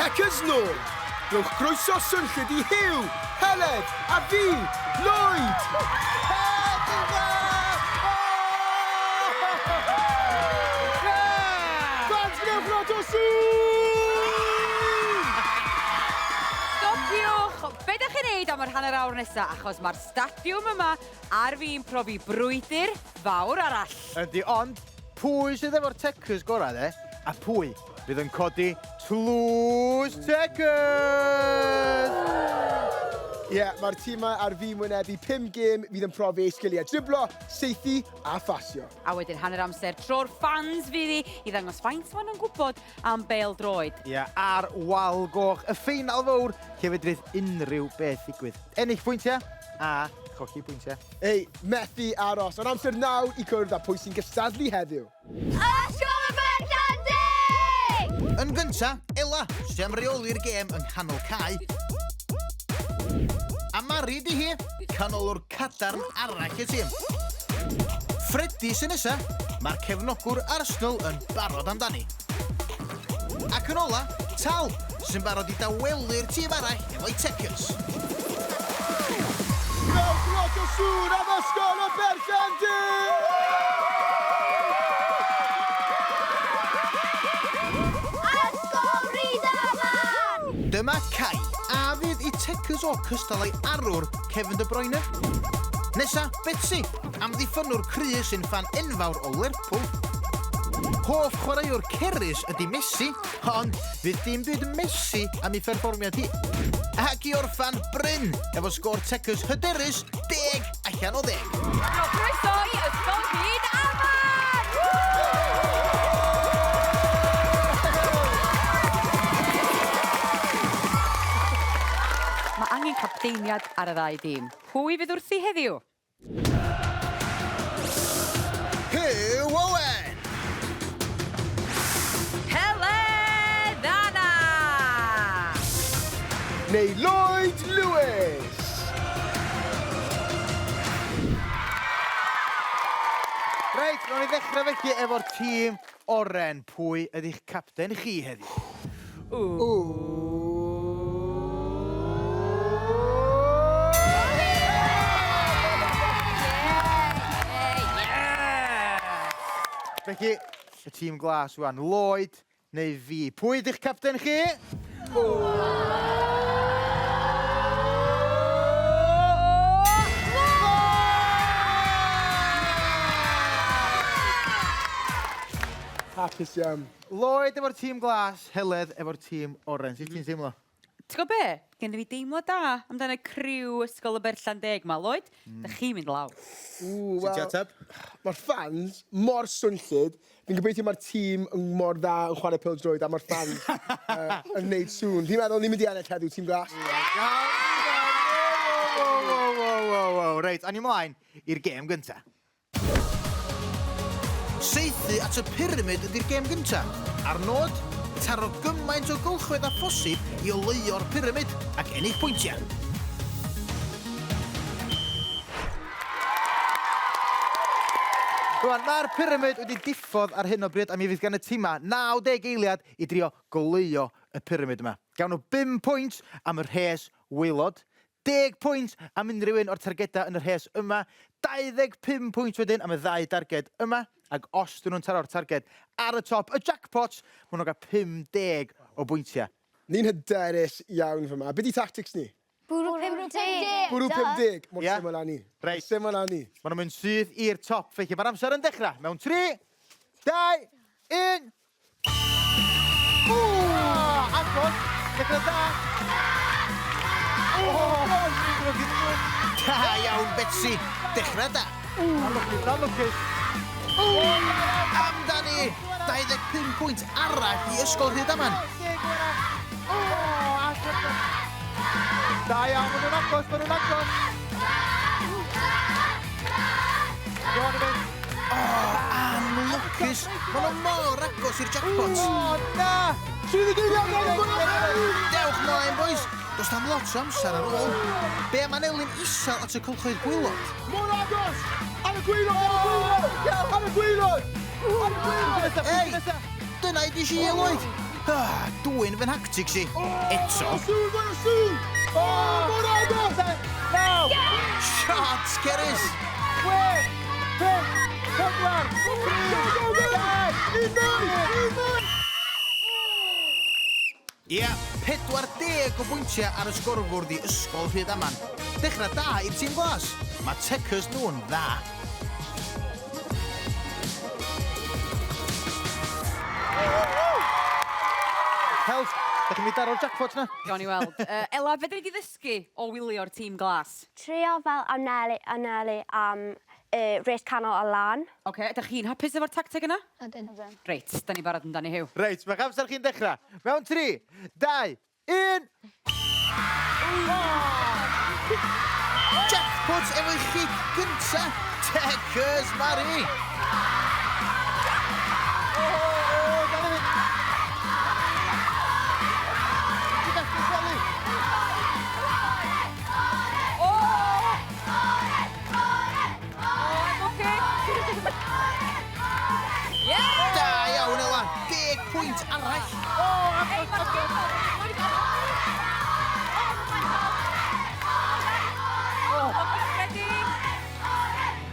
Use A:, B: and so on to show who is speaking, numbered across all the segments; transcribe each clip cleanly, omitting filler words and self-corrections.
A: Techers nôl! Rhowch groeso swnllyd i Huw, Heledd a fi, Lloyd! Fans, gwnewch lot o sŵn!
B: Stopiwch! Be da chi'n neud am yr hanner awr nesa? Achos mae'r stadiwm yma ar fin profi brwydr fawr arall.
C: Yndi, ond pwy sydd efo'r Techers gorau de? A pwy fydd yn codi tlws Techers?
A: Ie, yeah, mae'r tîmau ar fin wynebu 5 gêm fydd yn profi eu sgiliau driblo, saethu a phasio.
B: A wedyn hanner amser tro'r ffans fydd hi i ddangos faint maen nhw'n gwybod am bêl-droed.
C: Ie, yeah, ar wal goch, y ffeinal fawr, lle fedrith unrhyw beth ddigwydd. Ennill pwyntiau a cholli pwyntiau.
A: Ei, methu aros. Ond amser nawr i cwrdd â pwy sy'n gystadlu heddiw.
D: Ysgol y Berllandeg!
C: Yn gynta, Ela, sy am reoli'r gêm yng nghanol cae. A Mari 'di hi, canolwr cadarn arall y tîm. Freddie sy nesa, mae'r cefnogwr Arsenal yn barod amdani. Ac yn ola, Tal, sy'n barod i dawelu'r tîm arall efo'i Techers.
A: Gwnewch lot o sŵn am Ysgol y Berllandeg!
D: Ysgol Rydaman!
C: Dyma Kai, a fydd i Techers o cystal â'i arwr Kevin De Bruyne. Nesa, Betsi, amddiffynnwr cry sy'n ffan enfawr o Lerpwl. Hoff chwaraewr Cerys ydy Messi, ond fydd dim byd Messi am ei pherfformiad hi. Ac i orffan, Bryn, efo sgôr Techers hyderus, 10 allan o 10.
B: Croeso i Ysgol Rhyd Aman! Mae angen capteiniad ar y ddau dîm. Pwy fydd wrthi heddiw?
C: Huw Owen!
B: Heledd Anna!
A: Neu Lloyd Lewis!
C: Reit, rown ni ddechrau felly efo'r tîm oren. Pwy ydy'ch capten chi heddiw? Felly, y tîm glas rwan, Lloyd neu fi. Pwy ydy'ch capten chi?
A: Hapus iawn.
C: Lloyd efo'r tîm glas, Heledd efo'r tîm oren. Sut ti'n teimlo?
B: Ti'n gwybod be? Gen i fi deimlo da amdano criw Ysgol y Berllan Deg ma. Lloyd, mm. da chi'n mynd lawr.
A: Ww,
C: wel, ateb?
A: Mae'r fans mor swnllyd. Fi'n gobeithio mae'r tîm yn mor dda yn chwarae pêl-droed a mae'r fans yn neud sŵn. Fi'n meddwl ni'n mynd i ennill heddiw, tîm glas.
C: Wow, reit, awn ni mlaen i'r gêm gynta. Saethu at y pyramid ydy'r gêm gynta, a'r nod? Taro gymaint o gylchoedd â phosib i oleuo'r pyramid ac ennill pwyntiau. Rwan, mae'r pyramid wedi diffodd ar hyn o bryd a mi fydd gan y timau 90 eiliad i drio goleuo y pyramid yma. Gawn nhw 5 pwynt am y rhes waelod, Deg pwynt am unrhyw un o'r targedau yn y rhes yma, 25 pwynt wedyn am y ddau darged yma, ac os dyn nhw'n taro'r targed ar y top, y jackpot, maen nhw'n cael 50 o bwyntiau.
A: Ni'n hyderus iawn fyma. Be di tactics ni?
D: Bwrw 50!
A: Bwrw 50! Mor
C: Ie.
A: syml â 'ny.
C: Reit.
A: Mor syml â 'ny.
C: Maen nhw'n mynd syth i'r top, felly mae'r amser yn dechrau mewn 3, 2, 1... Ww! Agos! Dechrau da!
E: Da iawn, Betsi! Dechrau da!
C: Anlwcus, anlwcus!
E: Amdani! 25 pwynt arall i Ysgol Rhydaman.
C: Da iawn, maen nhw'n agos, maen nhw'n agos! Go on, mynd.
E: O, anlwcus! Maen nhw mor agos i'r jackpot.
C: O, na!
A: 30 eiliad ar y
E: Dewch mlaen, boys! Does na'm lot o amser ar ôl. Be am anelyn isel at y cylchoedd gwaelod?
A: Mor agos! Ar y gwaelod, ar y gwaelod! Ar y gwaelod! Ar y gwaelod!
E: Ei! Dyna i di si, Lloyd!
C: Ah, dwyn fy nhactics i. Eto.
A: Sŵn, fwy o sŵn! O, Ronaldo!
F: 9!
C: Shot, Cerys!
F: 6, 5, 4, 3, 2, 1!
C: Ia, 40 o bwyntiau ar y sgorfwrdd i Ysgol Rhydaman. Dechrau da i'r tîm glas. Mae Techers nhw'n dda.
F: Help! Da chi'n mynd i daro'r jackpot na?
B: Gawn ni weld. Ela, be dyn ni wedi ddysgu o wylio'r tîm glas?
G: Trio fel anelu, anelu am y res canol a lan.
B: Oce, ydych chi'n hapus efo'r tacteg yna?
D: Ydyn.
B: Reit, da ni barod amdani, Huw.
F: Reit, mae'ch amser chi'n dechrau. Mewn 3, 2, 1...
C: Jackpot efo'i chic gynta! Techers, Mari!
F: O, da ni fynd! Ti'n gallu gwely?
B: O! O, I'm okay. Yeah!
C: Da iawn, Ela! 10 pwynt arall!
F: O,
B: Ei, ma'r gêm Ready?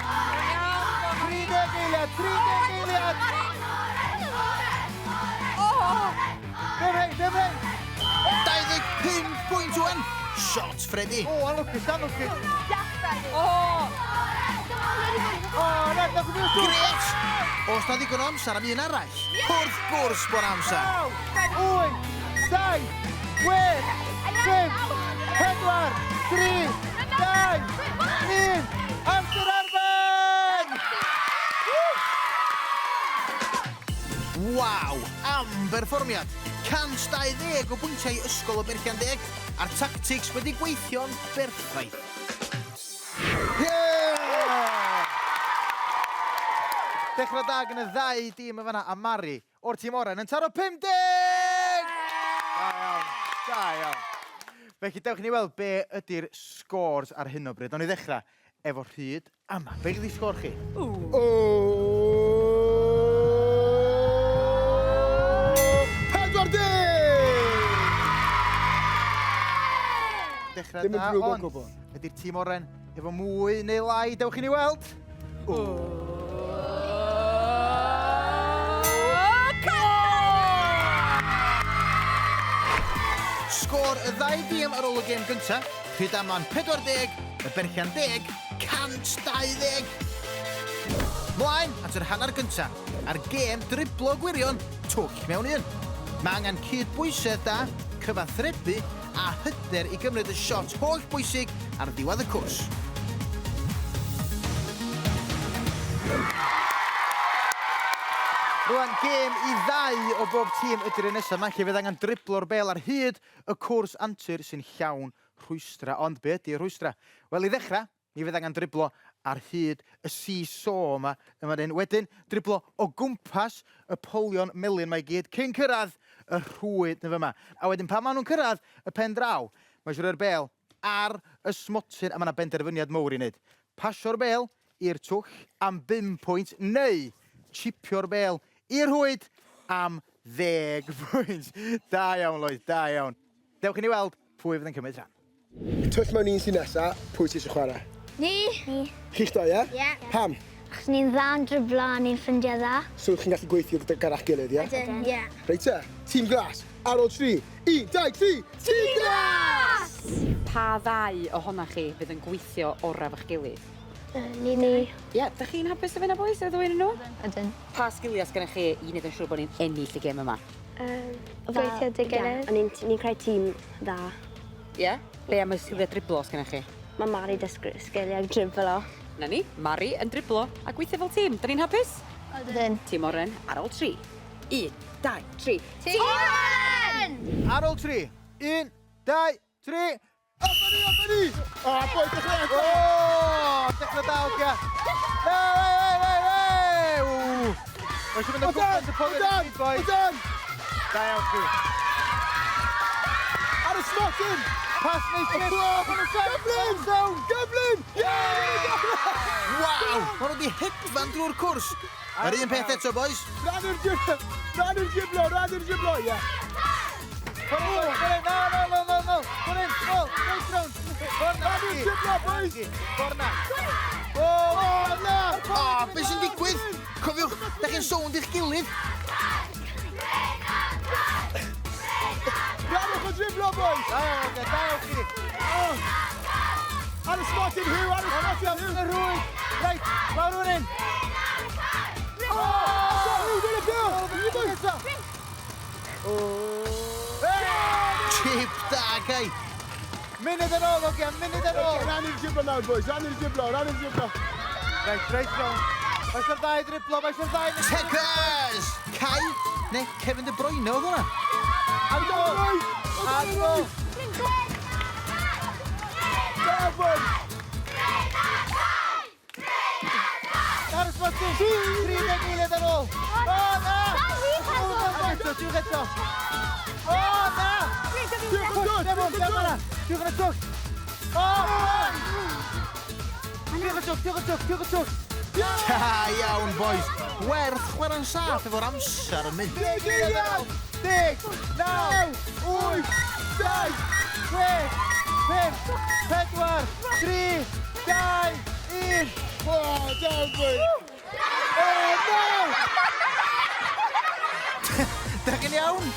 B: Iawn,
F: 30 eiliad, 30 eiliad!
B: O!
F: Dim rhaid, dim rhaid!
C: 25 pwynt wan! Shot, Freddy!
F: O, anlwcus, anlwcus!
B: O!
F: O, na, na, na,
C: Gret! Oes na ddigon o amser am un arall? Wrth gwrs bod amser!
F: 9, 8, 7, 6, 5, 4, 3, 2, 1, amser ar ben!
C: Waw! Am berfformiad! 120 o bwyntiau Ysgol y Berllan Deg a'r tactics wedi gweithio'n berffaith.
F: Yeah! Dechrau da gan y ddau dîm y fanna a Mari o'r tîm oren yn taro 50! Da iawn, da iawn. Felly dewch i ni weld be ydy'r scores ar hyn o bryd. Nawn ni ddechrau efo Rhydaman. Be ydy sgôr chi?
A: O! 40!
F: Dechrau
A: Ddim yn
F: da,
A: ddrwg o
F: ond
A: gwbl.
F: ydy'r tîm oren efo mwy neu lai? Dewch i ni weld.
B: O!
C: Sgôr y ddau dîm ar ôl y gêm gyntaf, Rhydaman 40, y Berllan Deg 120. Mlaen at yr hanner gyntaf, a'r gêm driblo gwirion, twll mewn un. Mae angen cydbwysedd da, cyfathrebu a hyder i gymryd y shot holl bwysig ar ddiwedd y cwrs.
F: Rwan, gêm i ddau o bob tîm ydy'r un nesaf yma, lle fydd angen driblo'r bel ar hyd y cwrs antur sy'n llawn rhwystra. Ond be ydy'r rhwystra? Wel, i ddechrau, mi fydd angen driblo ar hyd y see-saw yma. Yma hyn. Wedyn, driblo o gwmpas y polion melyn 'ma i gyd, cyn cyrraedd y rhwyd yn fyma. A wedyn, pan maen nhw'n cyrraedd y pen draw, mae eisiau rhoi'r bel ar y smotyn, a mae yna benderfyniad mowr i wneud. Pasio'r bel i'r twll am 5 pwynt, neu chipio'r bel i'r rhwyd am 10 pwynt. Da iawn, Lloyd, da iawn. Dewch i ni weld pwy fydd yn cymryd rhan.
A: Twll mewn un sy'n nesa, pwy ti eisiau chwarae?
D: Ni. Ni.
A: Chi'ch dau, ie?
D: Ie.
A: Pam?
D: Achos ni'n dda yn driblo a ni'n ffrindiau dda.
A: So chi'n gallu gweithio gyda'ch gilydd, ie?
D: Ydyn. Ie.
A: Reit te, Tîm Glas, ar ôl 3, 1, 2, 3, Tîm Glas!
B: Pa ddau ohonoch chi fydd yn gweithio orau efo'ch gilydd?
G: Ni. Ni.
B: Ie, yeah, dych chi'n hapus efo hynna, boys, y ddwy ohonyn nhw?
D: Ydyn.
B: Pa sgiliau sgennych chi i wneud yn siŵr bod ni'n ennill y gêm yma?
G: Gweithio dy gilydd. Ni'n ni creu tîm dda.
B: Ie? Yeah? Be am y sgiliau driblo sgennych chi?
G: Mae Mari dysgu sgiliau driblo.
B: Na ni, Mari yn driblo a gweithio fel tîm. Da ni'n hapus?
D: Ydyn.
B: Tîm oren ar ôl 3. 1, 2, 3.
D: Tîm oren!
F: Ar ôl 3, 1, 2, 3.
A: Up ni, up ni! O, boi, dechrau
F: O, dechrau da, ogia. Ei, ei, ei, ei! Ww. Mae eisiau mynd o gwmpas y
A: O
F: polion
A: dan,
F: i gyd, boys.
A: O dan!
F: Da iawn chi.
A: Ar y smotyn!
F: Pas neu chip!
A: Gyflym! Gyflym!
C: Waw! Maen nhw wedi hedfan drwy'r cwrs. Yr un peth eto, boys.
A: Rhannu'r driblo! Rhannu'r driblo! Rhannu'r driblo! Ie.
F: Ffordd na, no, no, no, no! Ffordd in, nôl, reit round! Ffordd na!
A: Rhannu'r driblo, boys!
F: Ffordd na! O, na!
C: O, beth sy'n digwydd? Cofiwch, da chi'n sownd i'ch gilydd.
A: Rhannwch y driblo, boys!
F: Da iawn, da iawn chi!
A: Ar y smotyn, Huw! Ar y smotyn, Huw!
F: Y rhwyd! Reit, lawr fan hyn!
A: Huw, dyna bêl!
C: Chip da, Kai.
F: Munud yn ôl, ogia, munud yn ôl!
A: Rhannu'r driblo nawr, boys! Rhannu'r driblo! Rhannu'r driblo!
F: Reit, reit round. Mae eisiau'r ddau driblo, mae eisiau'r ddau...
C: Checkers! Kai, neu Kevin De Bruyne oedd hwnna?
A: Ar y rwyd!
F: Ar ôl!
A: Da, boys!
F: Ar y smotyn! 30 eiliad ar ôl! O, na! Eto, diwch eto! O, na!
A: Diolch yn dod!
F: Diolch yn dod! Diolch yn y twll! O! Diolch yn twll, diolch yn twll, diolch yn twll!
C: Da iawn, boys. Werth chwarae'n saff efo'r amser yn mynd.
A: 10 eiliad!
F: 10, 9,
A: 8, 7,
F: 6, 5, 4, 3, 2, 1.
A: O, da, boys!
F: O, no!
C: Da chi'n iawn?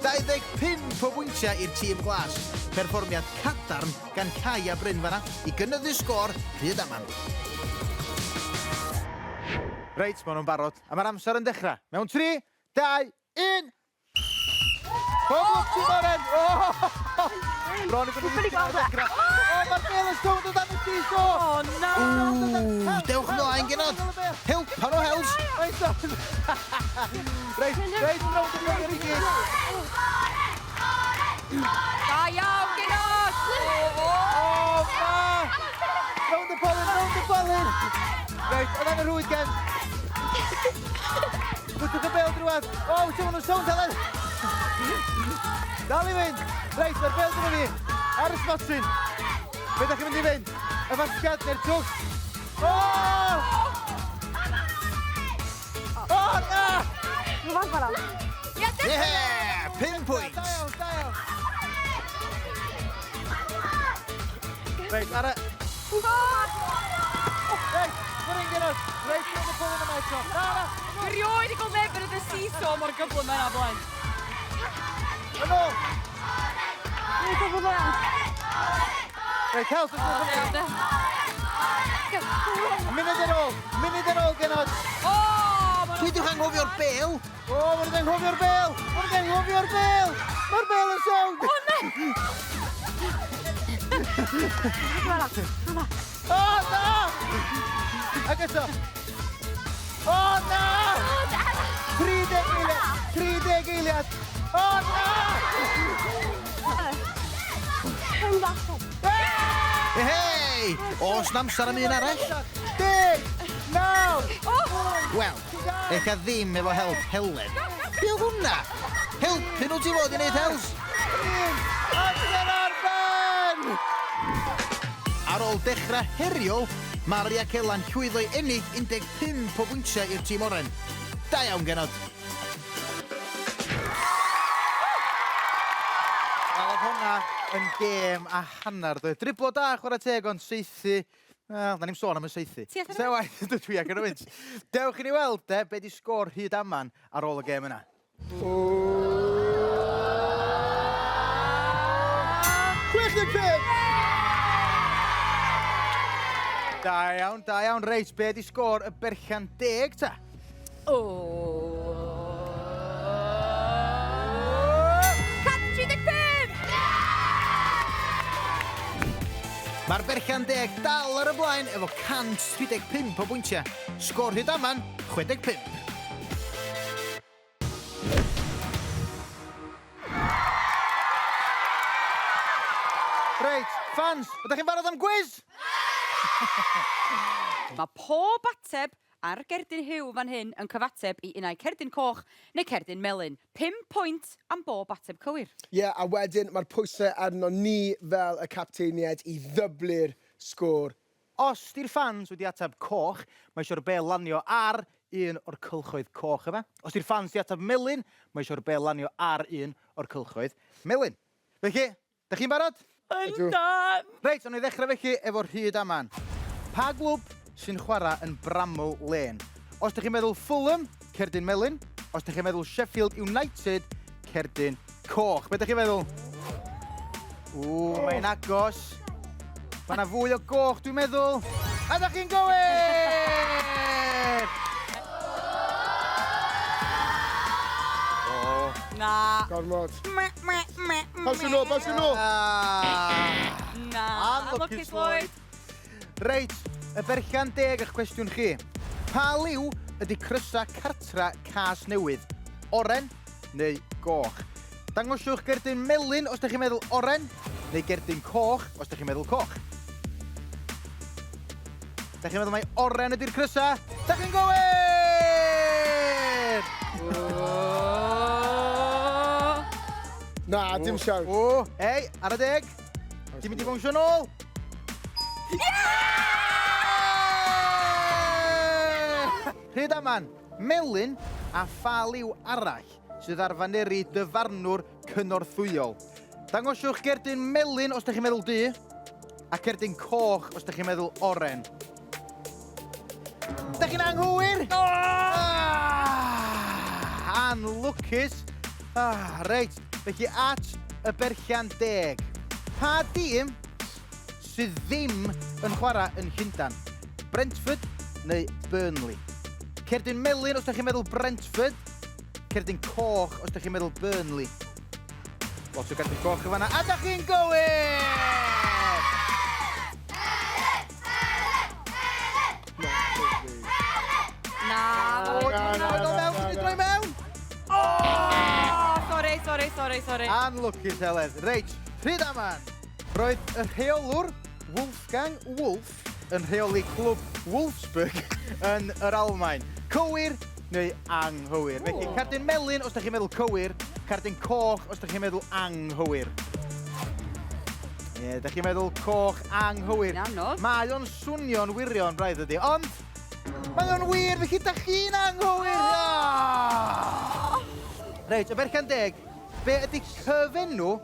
C: 25 o bwyntiau i'r tîm glas. Perfformiad cadarn gan Kai a Bryn fanna i gynyddu sgôr Rhydaman.
F: Reit, maen nhw'n barod. A mae'r amser yn dechrau. Mewn 3, 2, 1... Pob lwc tîm oren! O! Bron i gwneud i
G: gweld e.
F: O, mae'r bêl yn sownd o dan y see-saw!
B: O, na!
C: Ww, dewch mlaen, genod. Helpa nhw, Hels.
F: Reit, reit, reit, rownd y bêl i gyd.
B: Da iawn, genod! O,
F: O, ma! Rownd y polyn, rownd y polyn! Reit, o dan y rhwyd gen. Bwtwch y bêl drwad. O, ti'n maen nhw'n sownd, Helen! Dal i fynd. Reit, mae'r bêl gyda fi. Ar y smotyn. Be da chi'n mynd i fynd? Y fasgad neu'r twll? O! O, na!
B: Ie,
C: Yeah! 5 pwynt.
F: Da iawn, da iawn. Reit, ar y... Reit, fan hyn genod. Reit, rownd y polyn yma eto. Na, na.
B: Dwi rioed i gweld neb yn y see-saw mor gyflym yna blaen.
F: Yn ôl. Reit, Hels,
B: O, da.
F: Munud yn ôl, munud yn ôl genod.
B: O, ma' nhw'n...
C: Peidiwch anghofio'r bêl.
F: O, maen nhw'n anghofio'r bêl! Maen nhw'n anghofio'r bêl! Mae'r bêl yn sownd!
B: O, na!
F: O, na! Ac eto. O, na! 30 eiliad! 30 eiliad! O, na!
C: Hei! Oes 'na amser am un arall?
F: 10, 9,
C: Wel, eich ddim efo help Helen. Be oedd hwnna? Helpu nhw ti fod i wneud Hels?
F: 1, amser ar ben!
C: Ar ôl dechrau heriol, Mari ac Elan llwyddo i ennill 15 o bwyntiau i'r tîm oren. Da iawn, genod.
F: Wel, oedd hwnna yn gêm a hanner, dwi. Driblo da, chwarae teg, ond saethu... Wel, na ni'n sôn am y saethu.
B: Ti allan
F: Se waith, dwi ac yn y wynt. Dewch i ni weld, de, be di sgôr Rhydaman ar ôl y gêm yna.
A: 65!
F: Da iawn, da iawn. Reit, be di sgôr y Berchan Deg, ta?
B: O. 135!
C: Mae'r Berchan Deg dal ar y blaen efo 135 o bwyntiau. Sgôr Rhydaman, 65.
F: Reit, fans, ydych chi'n barod am gwiz?
B: Mae pob ateb ar gerdyn Huw fan hyn yn cyfateb i unai cerdyn coch neu cerdyn melyn. Pum pwynt am bob ateb cywir.
A: Ie, a wedyn mae'r pwysau arno ni fel y capteiniaid i ddyblu'r sgôr.
F: Os 'di'r ffans wedi ateb coch, mae isio'r bêl lanio ar un o'r cylchoedd coch yma. Os 'di'r ffans 'di ateb melyn, mae isio'r bêl lanio ar un o'r cylchoedd melyn. Felly, Dach chi'n barod?
B: Yndan!
F: Reit, awn ni ddechrau felly efo Rhyd Aman. Pa glwb sy'n chwarae yn Bramall Lane? Os dych chi'n meddwl Fulham, cerdyn melyn. Os dych chi'n meddwl Sheffield United, cerdyn coch. Be dych chi'n feddwl? Ww, mae'n agos. Mae yna fwy o goch, dwi'n meddwl. A dych chi'n gywir!
B: Na.
A: Gormod. Bawsio nôl, bawsio nôl!
B: Na. Anlwcus Lloyd.
F: Reit, y berllan deg eich cwestiwn chi. Pa liw ydy crysa cartra Cas Newydd? Oren neu goch? Dangoswch gerdyn melyn os ydych chi'n meddwl oren, neu gerdyn coch os ydych chi'n meddwl coch. Dach chi'n meddwl mai oren ydy'r crysa? Dach chi'n gywir!
A: Na, dim siawns.
F: O, ei, ar y deg. Ti'n mynd i fownsio nôl? Rhyd aman, melyn a pha liw arall sydd ar faneri dyfarnwr cynorthwyol. Dangoswch gerdyn melyn os ydych chi'n meddwl du, a cerdyn coch os ydych chi'n meddwl oren. Ydych chi'n anghywir? Oh! Ah, anlwcus. Ah, reit, felly at y berllan deg. Pa dîm sydd ddim yn chwarae yn Llundain? Brentford neu Burnley? Cerdyn melyn os ydych chi'n meddwl Brentford, Cerdyn coch os ydych chi'n meddwl Burnley. Lot o gerdyn coch yn fanna. A da chi'n gywir!
B: Na.
F: O, na, na, na, mewn, dwi'n droi mewn!
B: O, sorry, sorry, sorry, sorry.
F: Anlwcus, Heledd. Reit, pryd aman. Roedd y rheolwr Wolfgang Wolf yn rheoli clwb Wolfsburg yn yr Almaen. Cywir neu anghywir? Felly, cardyn melyn os da chi'n meddwl cywir, cardyn coch os da chi'n meddwl anghywir. Ie, da chi'n meddwl coch anghywir.
B: Anodd.
F: Mae o'n swnio'n wirion braidd ydi, ond mae o'n wir, felly da chi'n anghywir! Oh! Reit, y berchen deg, be ydi cyfenw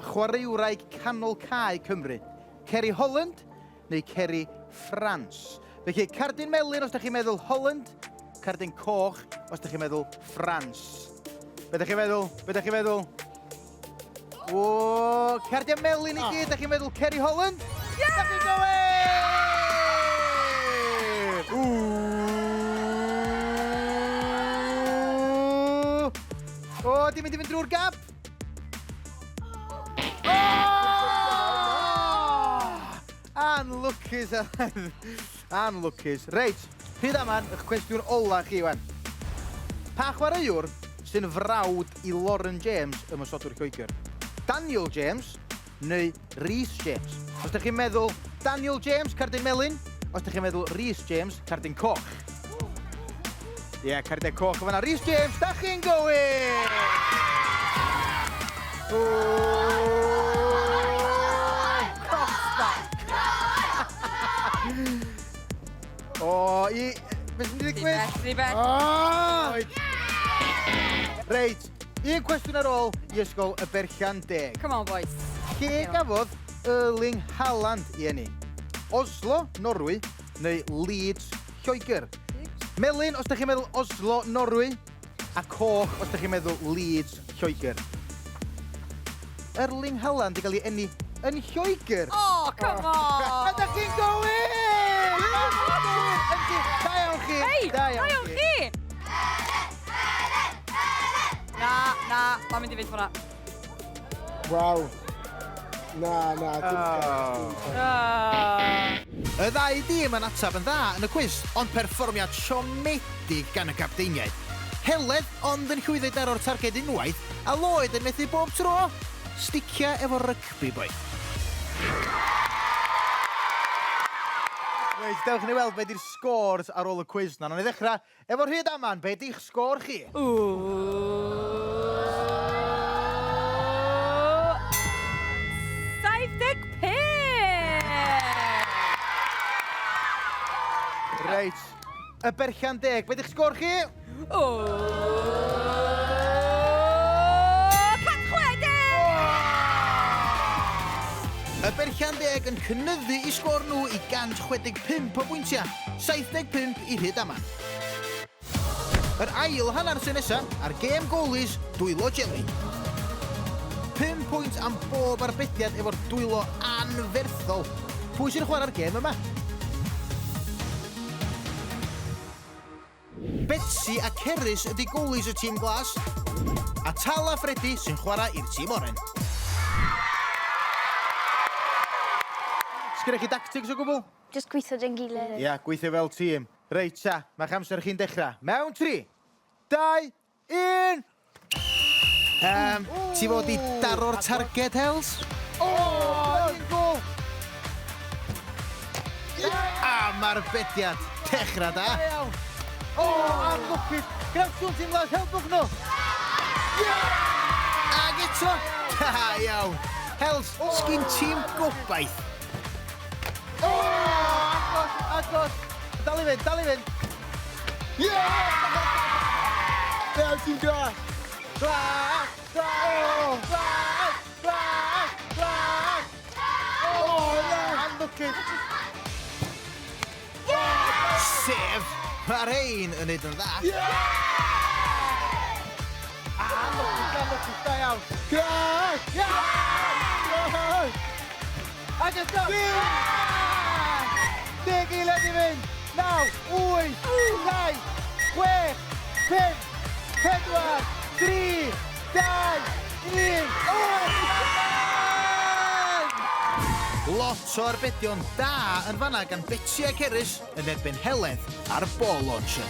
F: Chwaraewraig canol cae Cymru, Ceri Holland neu Ceri France? Felly, cardyn melyn os da chi'n meddwl Holland, cardyn coch os da chi'n meddwl France. Be da chi'n meddwl? Be da chi'n meddwl? O, cardiau melyn i gyd, da chi'n meddwl Ceri Holland? Yeah! Da chi'n gywir! Ww! O, di mynd i fynd drwy'r gap! Oh! Anlwcus, anlwcus. Reit, Rhyd Aman, eich cwestiwn ola chi, wan. Pa chwaraewr sy'n frawd i Lauren James, ymosodwr Lloegr? Daniel James neu Rhys James? Os ydych chi'n meddwl Daniel James, cardyn melyn. Os ydych chi'n meddwl Rhys James, cardyn coch. Ie, yeah, cardiau coch yn fanna. Rhys James, da chi'n gywir! O, i... Beth sy'n digwydd?
B: Rhy bell,
F: Ah! Reit, un cwestiwn ar ôl i ysgol y Berllan Deg.
B: Come on, boys.
F: Lle gafodd Erling Haaland i eni? Oslo, Norwy, neu Leeds, Lloegr. Melyn os da chi'n meddwl Oslo, Norwy, a coch os da chi'n meddwl Leeds, Lloegr. Erling Haaland 'di gael ei eni yn Lloegr.
B: Oh, come on!
F: A da chi'n gywir! Yndi, da iawn chi!
B: Hei, da iawn chi! Na, na, mae'n mynd i fynd ffordd.
A: Waw. Na, na, dim
F: oh.
B: Oh.
C: Y ddau dîm yn atab yn dda yn y cwis, ond perfformiad siomedig gan y capteiniaid. Heledd ond yn llwyddo i daro'r targed unwaith, a Lloyd yn methu bob tro. Sticia efo rygbi, boi.
F: Reit, dewch i ni weld be di'r scores ar ôl y cwis na. Nawn ni ddechrau efo'r Rhydaman. Be di'ch sgôr chi?
B: Ww! 75!
F: Reit, y Berllan Deg, be di'ch sgôr chi?
B: Ww! 160!
C: Y Berllan Deg yn cynyddu i sgôr nhw i 165 o bwyntiau, 75 i Rhydaman. Yr ail hanner sy nesa ar gêm goalies Dwylo Jelly. 5 pwynt am bob arbediad efo'r dwylo anferthol. Pwy sy'n chwarae'r gêm yma? Betsi a Cerys ydy goalies y tîm glas, a Tal a Ffredi sy'n chwarae i'r tîm oren.
F: Sgynnoch chi dactigs o gwbl?
D: Jyst gweithio 'da'n gilydd.
F: Ia, gweithio fel tîm. Reit ta, mae'ch amser chi'n dechrau. Mewn 3, 2, 1!
C: Um, ti fod i daro'r targed, Hels?
F: O, un gol!
C: A mae'r bediad. Dechrau da.
F: Da iawn. O, anlwcus. Gwnewch sŵn tîm glas, helpwch nhw.
C: Ag eto, da iawn. Hels, sgin tîm gobaith.
F: O, agos, agos. Dal i fynd, dal i fynd.
A: Yeah! Iawn, tîm glas!
F: Glas, glas, glas, glas, glas. O, na. Anlwcus.
C: Sef, mae'r rhain yn neud yn dda.
F: Anlwcus, anlwcus, da iawn.
A: Glas! Glas!
F: Ac eto. 10 eiliad i fynd. 9, 8, 7, 6, 5, 4, 3, 2, 1.
C: Lot o arbedion da yn fanna gan Betsi a Cerys yn erbyn Heledd a'r ball launcher.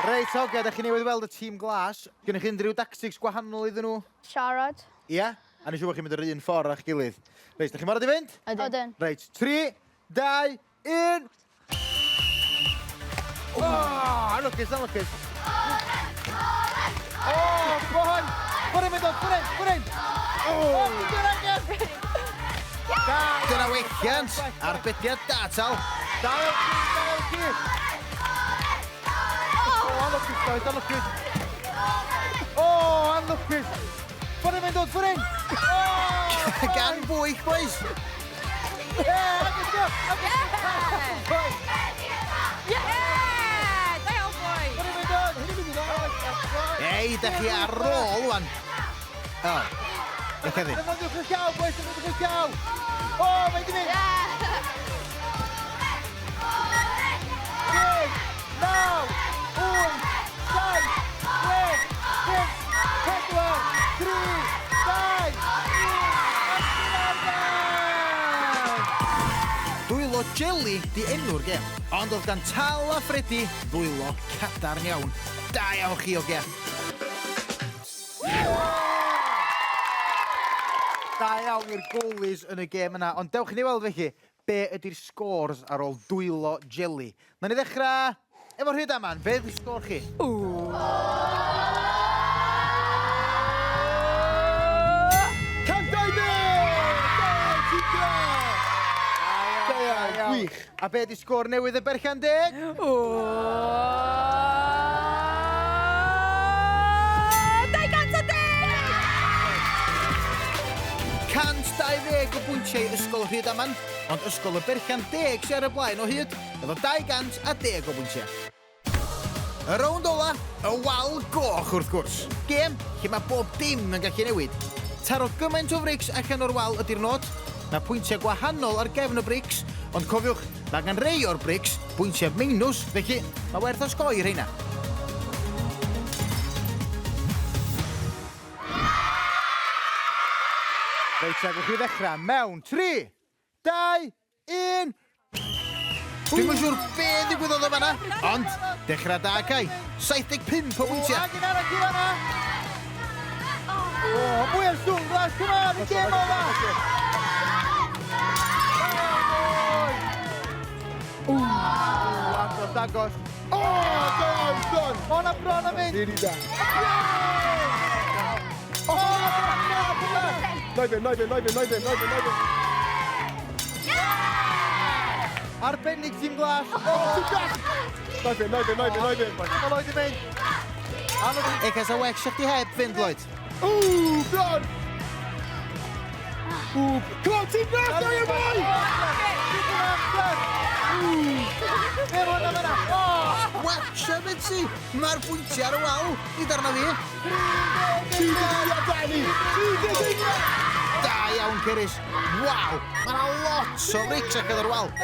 F: Reit, oce, da chi newydd weld y tîm glas. Gennych chi unrhyw dactics gwahanol iddyn nhw?
D: Siarad.
F: Ia? A nes i bod chi'n mynd yr un ffordd â'ch gilydd. Reit, da chi'n barod i fynd?
D: Ydyn.
F: Reit, 3, 2, 1. O, anlwcus, anlwcus. O, boi! Bwrw mynd o, bwrw, bwrw! O, dwi'n angen!
C: Dyna welliant, arbediad da, Tal.
F: Da iawn chi, da iawn chi! O, anlwcus, boys, anlwcus. O, anlwcus. Bwrw mynd o, bwrw! O!
C: Gan bwyll, boys.
F: Ie, agos go, agos go!
B: Yeah! Da iawn, boi!
F: Bwrw mynd o!
C: Ei, da chi ar ôl, wan. O, eich ddim.
F: Defnyddiwch y llaw, boys, defnyddiwch y llaw! O, mae di mynd! 10, 9, 8, 7, 6, 5, 4, 3, 2, 1,
C: Dwylo Jelly di enw'r gêm, ond oedd gan Tal a Ffredi ddwylo cadarn iawn. Da iawn chi, ogia.
F: Da iawn i'r goalies yn y gêm yna, ond dewch i ni weld felly, be ydy'r scores ar ôl dwylo jelly. Na ni ddechrau efo'r Rhydaman. Be ydy'r sgôr chi?
A: 120! Da, tîm glas! Da iawn, gwych.
F: A be ydy sgôr newydd y Berllan Deg?
B: O! 210!
C: 120 o bwyntiau Ysgol Rhydaman, ond Ysgol y Berllan Deg sy'n ar y blaen o hyd, efo 210 o bwyntiau. Y rownd ola, y wal goch wrth gwrs. Gêm lle mae bob dim yn gallu newid. Taro gymaint o frics allan o'r wal ydy'r nod. Mae pwyntiau gwahanol ar gefn y brics, ond cofiwch, mae gan rei o'r brics bwyntiau minws, felly mae werth osgoi rheina.
F: Reit, ta, gewch chi ddechrau mewn 3, 2, 1.
C: Dwi'm yn siŵr be ddigwyddodd o fanna, ond dechrau da Cai. 75 o bwyntiau.
F: Ag un arall i fanna. O, mwy o sŵn glas, come on, y gêm ola! Ww, agos, agos.
A: O, da iawn, Don!
F: O, na bron am mynd!
A: Really da.
F: O, na bron am mynd!
A: Na'i fynd, na'i fynd, na'i fynd, na'i fynd, na'i fynd, na'i fynd.
F: Arbennig tîm glas.
A: O, tîm glas! Na'i fynd, na'i fynd, na'i fynd, na'i fynd.
F: Mae Lloyd i fynd. Anodd
E: Ega sa well sa chdi heb fynd, Lloyd.
A: Ww, bron! Ww, come on, tîm glas, da iawn, boi!
F: Be hwnna fyna? O!
E: Watcha, Betsy! Mae'r bwyntiau ar y wal. Nid arna fi.
A: 30 eiliad, Danny! 30 eiliad!
E: Da iawn, Cerys. Waw, mae yna lot o frics ac ar y wal.
F: 1,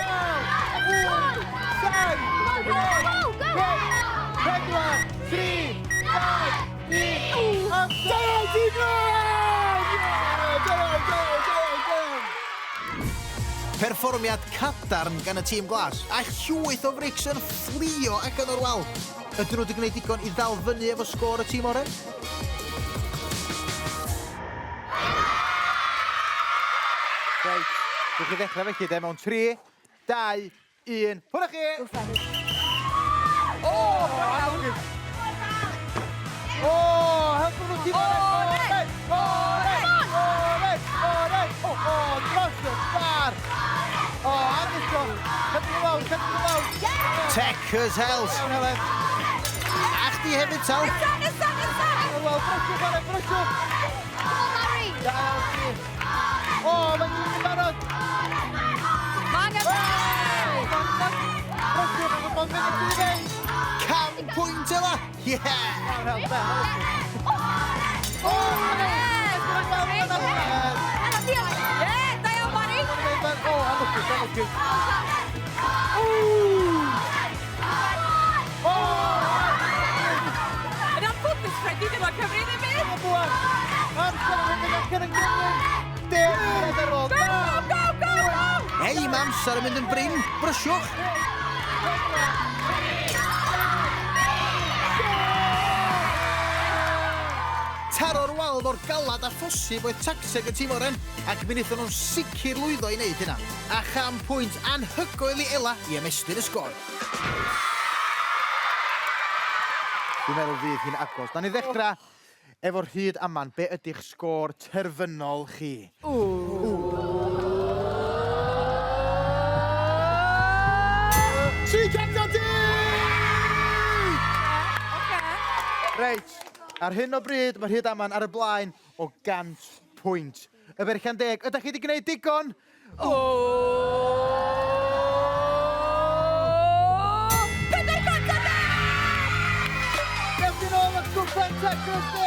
F: 7,
D: Go, go, go!
F: 4, 3, 2, 1.
A: Da iawn, tîm glas! Yeah, Da iawn, da iawn, da iawn, da iawn!
E: Perfformiad cadarn gan y tîm glas, a llwyth o frics yn fflio allan o'r wal. Ydyn nhw wedi gwneud digon i ddal fyny efo sgôr y tîm oren?
F: Reit, gewch chi ddechrau felly de mewn 3, 2, 1. Hwna chi!
B: O, iawn.
F: O, helpu nhw tîm oren! Oren! Oren! Oren! O, o, dros y bar! O, anhygoel! Cadw nhw lawr, cadw nhw lawr!
E: Techers Hells.
F: Iawn, Helen.
E: A chdi hefyd, Tal.
B: Nesa, nesa, nesa!
F: Wel, brysiwch, Helen, brysiwch!
D: Come on, Barry!
F: Da iawn chi. O, mae'n gyd yn barod!
B: Mae angen...
F: Brysiwch, mae'n mynd i fynd!
E: Cam pwynt yma. Yeah!
F: Iawn, Helen, da, Helen.
B: O, Ie, da iawn, Barry.
F: O, anlwcus, anlwcus. O!
B: Yn anffodus, Freddie, ddim yn cyfri ddim byd.
F: Bwan! Amser yn mynd allan yn gyflym! 10 munud ar ôl!
B: Go, go, go, go, go!
E: Hei, mae amser yn mynd yn brin. Brysiwch. Taro'r wal mor galad a phosib oedd tacteg y tîm oren, ac mi wnaethon nhw'n sicr lwyddo i wneud hynna. A cham pwynt anhygoel i Ela i ymestyn y sgôr.
F: Dwi'n meddwl fydd hi'n agos. Na ni ddechrau efo'r Rhydaman. Be ydy'ch sgôr terfynol chi?
A: 310!
B: Oce.
F: Reit, ar hyn o bryd mae Rhydaman ar y blaen o 100 pwynt. Y Berchan Deg, ydych chi wedi gwneud digon?
B: O! 410!
F: Dewch yn ôl at gwpan Techers De!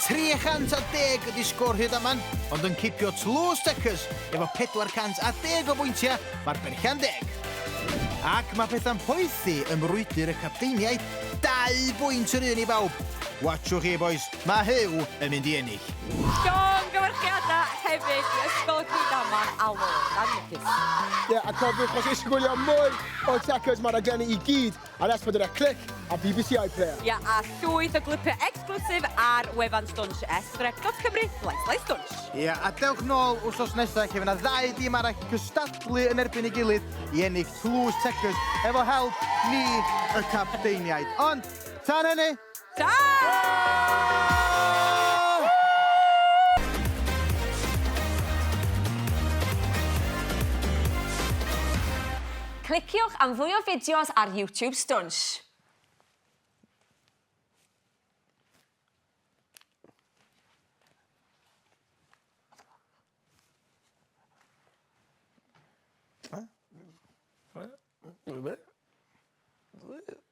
E: 310 ydy sgôr Rhydaman, ond yn cipio tlws Techers efo 410 o bwyntiau, mae'r Berchan Deg. Ac mae pethau'n poethi ym mrwydr y capteiniaid, 2 bwynt yr un i bawb. Watchwch chi, boys, mae Huw yn mynd i ennill.
B: Llongyfarchiadau hefyd i Ysgol Rhydaman a Lord Anlwcus.
A: Ie, a cofiwch, os eisiau gwylio mwy o Techers, mae'r raglenni i gyd ar S4C Clic a BBC iPlayer.
B: Ia, a llwyth o glipiau exclusive ar wefan Stwnsh s4c.cymru/stwnsh.
F: Ie, a dewch nôl wsos nesaf lle fydd yna ddau dîm arall cystadlu yn erbyn ei gilydd i ennill tlws Techers efo help ni, y capteiniaid. Ond, tan hynny,
B: Ta!
F: Ta!
H: Cliciwch am fwy o fideos ar YouTube Stwnsh.